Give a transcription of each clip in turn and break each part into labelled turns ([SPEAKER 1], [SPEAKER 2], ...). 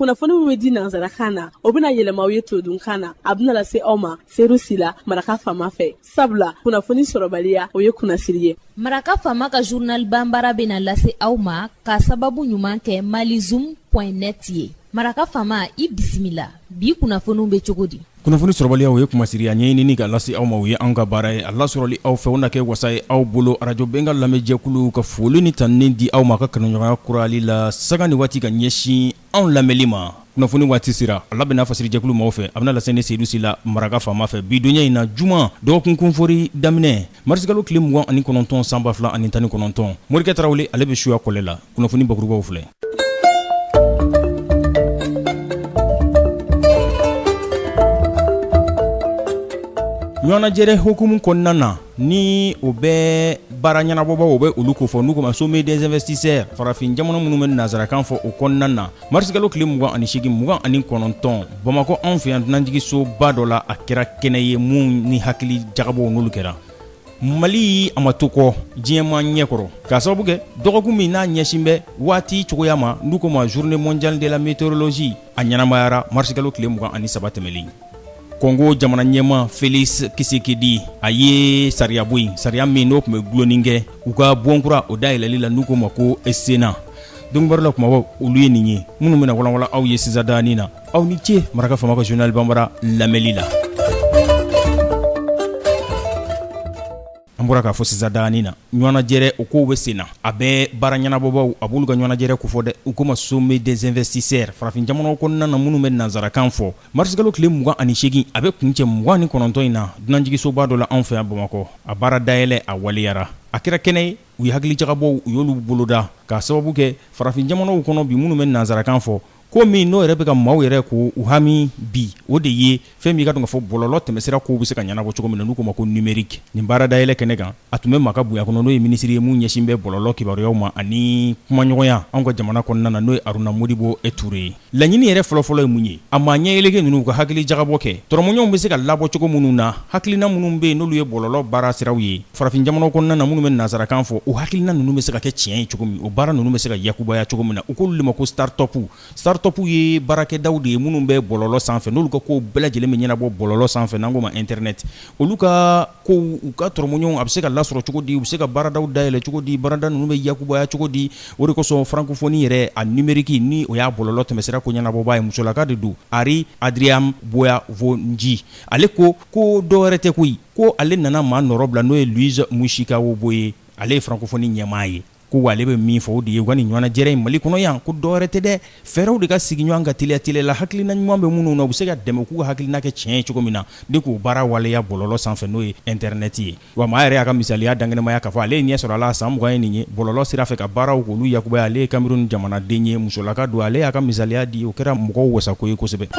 [SPEAKER 1] Kunnafoni min bɛ di nansarakan na, o bɛna yɛlɛma aw ye todunkan na. A bɛna lase aw ma Seyidu Sila, Maraka Faama fɛ. Sabula kunnafoni sɔrɔbaliya, o ye kunnasiri ye.
[SPEAKER 2] Maraka Faama ka journal banbara bɛna lase aw ma ka sababu ɲuman kɛ malizoom point net ye. Maraka Faama, i bisimila. Bi kunnafoniw bɛ cogo di?
[SPEAKER 3] Kunnafoni sɔrɔbaliya, o ye kumasiri a ɲɛɲinini ka lase aw ma, o ye anw ka baara ye. A lasɔrɔli aw fɛ, o na kɛ wasa ye aw bolo. Arajo Bɛnkan lamɛnjɛkulu ka foli ni tanuni di aw ma ka kanuɲɔgɔnya kurali la sanga ni waati ka ɲɛsin anw lamɛnli ma. Kunnafoni waati sera, a labɛnna fasirijɛkulu maaw fɛ, a bɛna lase ne Seyidu Sila, Maraka Faama fɛ. Bi donya in na, juma dɔgɔkun kunfori daminɛ, marisikalo tile 29 san 2019, Morikɛ Tarawele, ale bɛ suya kɔlɛ la. Kunnafoni bakurubaw filɛ. Ɲɔgɔnnajɛrɛ hukumu kɔnɔna na, ni o bɛ baara ɲɛnabɔbaw, o bɛ olu kofɔ n'u ko ma sommet des investisseurs, farafin jamana minnu bɛ nansarakan fɔ o kɔnɔna na, marisikalo tile 28, 29, Bamakɔ anw fɛ yan, dunanjiginsoba dɔ la, a kɛra kɛnɛ ye mun ni hakili jagabɔw n'olu kɛra. Mali a ma to kɔ diɲɛmaa ɲɛkɔrɔ k'a sababu kɛ dɔgɔkun min n'a ɲɛsin bɛ waati cogoya ma, n'u ko ma journée mondiale de la météorologie, a ɲɛnamayara marisikalo tile 23 tɛmɛlen. Kɔngo jamana ɲɛmaa Felix Tshisekedi, a ye sariya bɔ yen, sariya min n'o tun bɛ gulonni kɛ u ka bon kura o dayɛlɛli la, n'u ko ma ko Sénat. Donkibaru la kumabaw, olu ye nin ye minnu bɛna walanwalan aw ye sisan danin na. Aw ni ce Maraka Faama ka journal banbara lamɛnli la. An bɔra k'a fɔ sisan danin na, ɲɔgɔnnajɛrɛ o kow bɛ sen na. A bɛ baara ɲɛnabɔbaw, a b'olu ka ɲɔgɔnnajɛrɛ kofɔ dɛ, u ko ma sommet des investisseurs, farafin jamanaw kɔnɔna na minnu bɛ nansarakan fɔ. Marisikalo tile 28, a bɛ kuncɛ 29 in na, dunanjiginsoba dɔ la anw fɛ yan Bamakɔ. A baara dayɛlɛ, a waleyara, a kɛra kɛnɛ ye. U ye hakilijagabɔw, u y'olu boloda k'a sababu kɛ farafin jamanaw kɔnɔ bi minnu bɛ nansarakan fɔ. Ko min n'o yɛrɛ bɛ ka maaw yɛrɛ ko u hami bi, o de ye fɛn min ka dɔn k'a fɔ bɔlɔlɔ tɛmɛsira kow bɛ se ka ɲɛnabɔ cogo min na, n'u k'o ma ko numérique. Nin baara dayɛlɛ kɛnɛ kan, a tun bɛ maa ka bonya kɔnɔ, n'o ye minisiri ye mun ɲɛsin bɛ bɔlɔlɔ kibaruyaw ma ani kumaɲɔgɔnya anw ka jamana kɔnɔna na, n'o ye Aruna Modibo Ture ye. Laɲini yɛrɛ fɔlɔfɔlɔ ye mun ye? A maa ɲɛyeleke ninnu ka hakili jagabɔ kɛ tɔrɔmɔɲɔgɔnw bɛ se ka labɔ cogo minnu na, hakilina minnu bɛ yen n'olu ye bɔlɔlɔ baara siraw ye farafin jamanaw kɔnɔna na minnu bɛ nansarakan fɔ, o hakilina ninnu bɛ se ka kɛ tiɲɛ ye cogo min, o baara ninnu bɛ se ka yakubaya cogo min na. U k'olu de ma ko start-up. Start-up ye baarakɛdaw de ye minnu bɛ bɔlɔlɔ sanfɛ, n'olu ka kow bɛɛ lajɛlen bɛ ɲɛnabɔ bɔlɔlɔ sanfɛ, n'an k'o ma internet. Olu ka kow, u ka tɔrɔmɔɲɔgɔnw, a bɛ se ka lasɔrɔ cogo di, u bɛ se ka baaradaw dayɛlɛ cogo di, baarada ninnu bɛ yakubaya cogo di? O de kosɔn francophonie yɛrɛ a numérique, ni o y'a bɔlɔlɔ tɛmɛsira ko ɲɛnabɔbaa ye, musolaka de don, Ari Adriamboavonjy, ale ko ko dɔwɛrɛ tɛ koyi, ko ale nana maa nɔrɔ bila, n'o ye Louise Mushikiwabo ye, ale ye francophonie ɲɛmaa ye. Ko wa ale bɛ min fɔ, o de ye u ka nin ɲɔgɔnnajɛrɛ in Mali kɔnɔ yan, ko dɔwɛrɛ tɛ dɛ, fɛɛrɛw de ka sigi ɲɔgɔn kan teliya teliya la, hakilina ɲuman bɛ minnu na, u bɛ se ka dɛmɛ k'u ka hakilina kɛ tiɲɛ ye cogo min na, de k'o baara waleya bɔlɔlɔ sanfɛ, n'o ye internet ye. Wa maa yɛrɛ y'a ka misaliya dankɛnɛmaya k'a fɔ ale ye ɲɛ sɔrɔ a la san 20 ye nin ye bɔlɔlɔ sira fɛ ka baaraw k'olu yakubaya. Ale ye Cameroun jamanaden ye, musolaka don. Ale y'a ka misaliya di, o kɛra mɔgɔw wasako ye kosɛbɛ.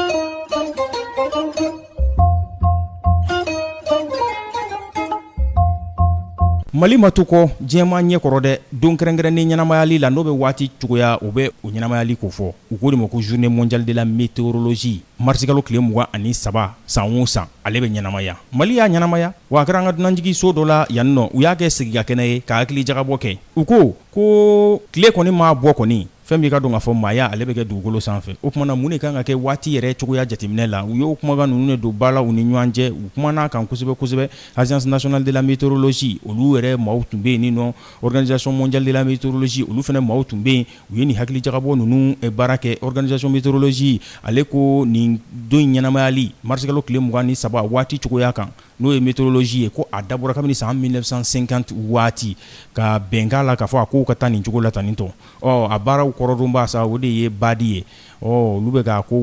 [SPEAKER 3] Mali ma to kɔ diɲɛmaa ɲɛkɔrɔ dɛ, don kɛrɛnkɛrɛnnen ɲɛnamayali la, n'o bɛ waati cogoya, o bɛ o ɲɛnamayali kofɔ. U k'o de ma ko journée mondiale de la météorologie, marisikalo tile 23 san o san, ale bɛ ɲɛnamaya. Mali y'a ɲɛnamaya wa, a kɛra an ka dunanjiginso dɔ la yan nɔ. U y'a kɛ sigikakɛnɛ ye ka hakili jagabɔ kɛ. U ko ko tile kɔni maa bɔ kɔni, fɛn min ka dɔn k'a fɔ maaya ale bɛ kɛ dugukolo sanfɛ. O tuma na, mun de kan ka kɛ waati yɛrɛ cogoya jateminɛ la? U y'o kumakan ninnu de don ba la u ni ɲɔgɔn cɛ. U kumana a kan kosɛbɛ kosɛbɛ. Agence nationale de la météorologie, olu yɛrɛ maaw tun bɛ yen nɔ. Organisation mondiale de la météorologie, olu fana maaw tun bɛ yen. U ye nin hakili jagabɔ ninnu baara kɛ. Organisation météorologie, ale ko nin don in ɲɛnamayali marisikalo tile 23 waati cogoya kan, n'o ye météorologie ye, ko a dabɔra kabini san 1950 waati ka bɛnkan la k'a fɔ a kow ka taa nin cogo la tan nin tɔ. Ɔ a baaraw kɔrɔdonba sa, o de ye BAD ye. Ɔ olu bɛ k'a kow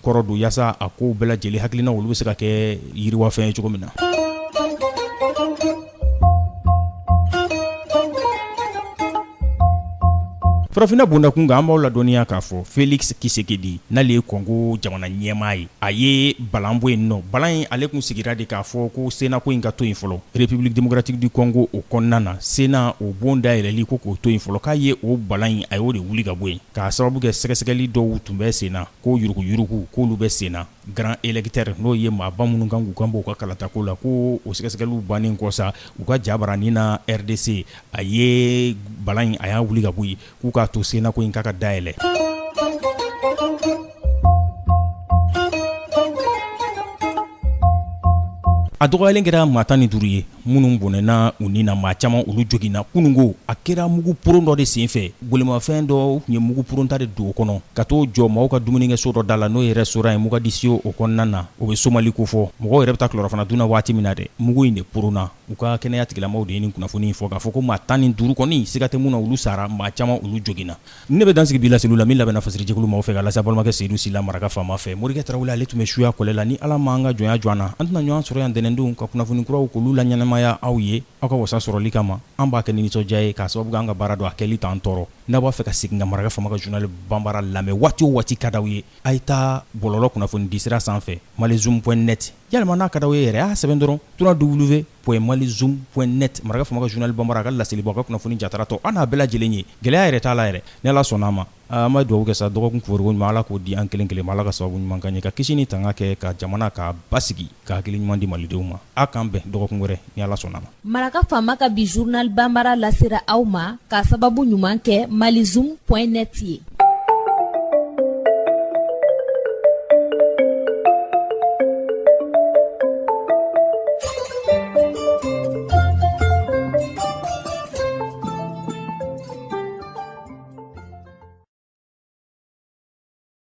[SPEAKER 3] kɔrɔ don yaasa a kow bɛɛ lajɛlen hakilina olu bɛ se ka kɛ yiriwafɛn ye cogo min na. Farafinna bondakun kan, an b'aw ladɔnniya k'a fɔ Felix Tshisekedi, n'ale ye Kɔngo jamana ɲɛmaa ye, a ye balan bɔ yen nɔ. Balan in, ale tun sigira de k'a fɔ ko Sénat ko in ka to yen fɔlɔ. République démocratique du Congo o kɔnɔna na, Sénat o bon dayɛlɛli ko k'o to yen fɔlɔ, k'a ye o balan in, a y'o de wuli ka bɔ yen k'a sababu kɛ sɛgɛsɛgɛli dɔw tun bɛ sen na, ko yuruguyurugu k'olu bɛ sen na. Grand électeur, n'o ye maaba minnu kan k'u kan bɔ u ka kalatako la, ko o sɛgɛsɛgɛliw bannen kɔ sa, u ka jabaranin na RDC, a ye balan in, a y'a wuli ka bɔ yen, k'u k'a to Sénat ko in k'a ka dayɛlɛ. A dɔgɔyalen kɛra maa 15 ye minnu bɔnɛna u ni na, maa caman olu joginna kununko. A kɛra mugu poron dɔ de senfɛ, bolimafɛn dɔ tun ye mugu poronta de don o kɔnɔ ka t'o jɔ maaw ka dumunikɛso dɔ da la, n'o ye restaurant ye Mogadiscio o kɔnɔna na. O bɛ Somali kofɔ. Mɔgɔw yɛrɛ bɛ taa tilelafana dun na waati min na dɛ, mugu in de poronna. U ka kɛnɛya tigilamaaw de ye nin kunnafoni in fɔ, k'a fɔ ko maa 15 kɔni, siga tɛ mun na, olu sara, maa caman olu joginna. Ne bɛ dan sigi bi laseliw la min labɛnna fasirijɛkulu maaw fɛ ka lase balimakɛ Seyidu Sila maraka faama fɛ. Morikɛ Tarawele ale tun bɛ suya kɔlɛ la. Ni Ala ma an ka jɔnya jɔ an na, an tɛna ɲɔgɔn sɔrɔ yan ntɛnɛndon ka kunnafoni kuraw k'olu laɲɛnamaya aw ye aw ka wasa sɔrɔli kama. An b'a kɛ ni nisɔndiya ye k'a sababu kɛ an ka baara don, a kɛli t'an tɔɔrɔ. N'aw b'a fɛ ka segin ka maraka faama ka journal banbara lamɛn waati o waati ka d'aw ye, a ye taa bɔlɔlɔ kunnafoni disira sanfɛ malizoom point net. Yalima n'a ka d'aw ye yɛrɛ, a y'a sɛbɛn dɔrɔn 3w point malizoom point net. Maraka faama ka journal banbara, a ka laselibaw, a ka kunnafoni jataratɔ, an n'a bɛɛ lajɛlen ye. Gɛlɛya yɛrɛ t'a la yɛrɛ, ni Ala sɔnna a ma. An bɛ dugawu kɛ sa, dɔgɔkun kibaru ɲuman, Ala k'o di an kelen kelen ma. Ala ka sababu ɲuman k'an ye, ka kisi ni tanga kɛ, ka jamana k'a basigi, ka hakili ɲuman di malidenw ma. A k'an bɛn dɔgɔkun wɛrɛ ni Ala sɔnna a ma.
[SPEAKER 2] Maraka faama ka bi journal banbara lasera aw ma k'a sababu ɲuman kɛ malizoom point net ye.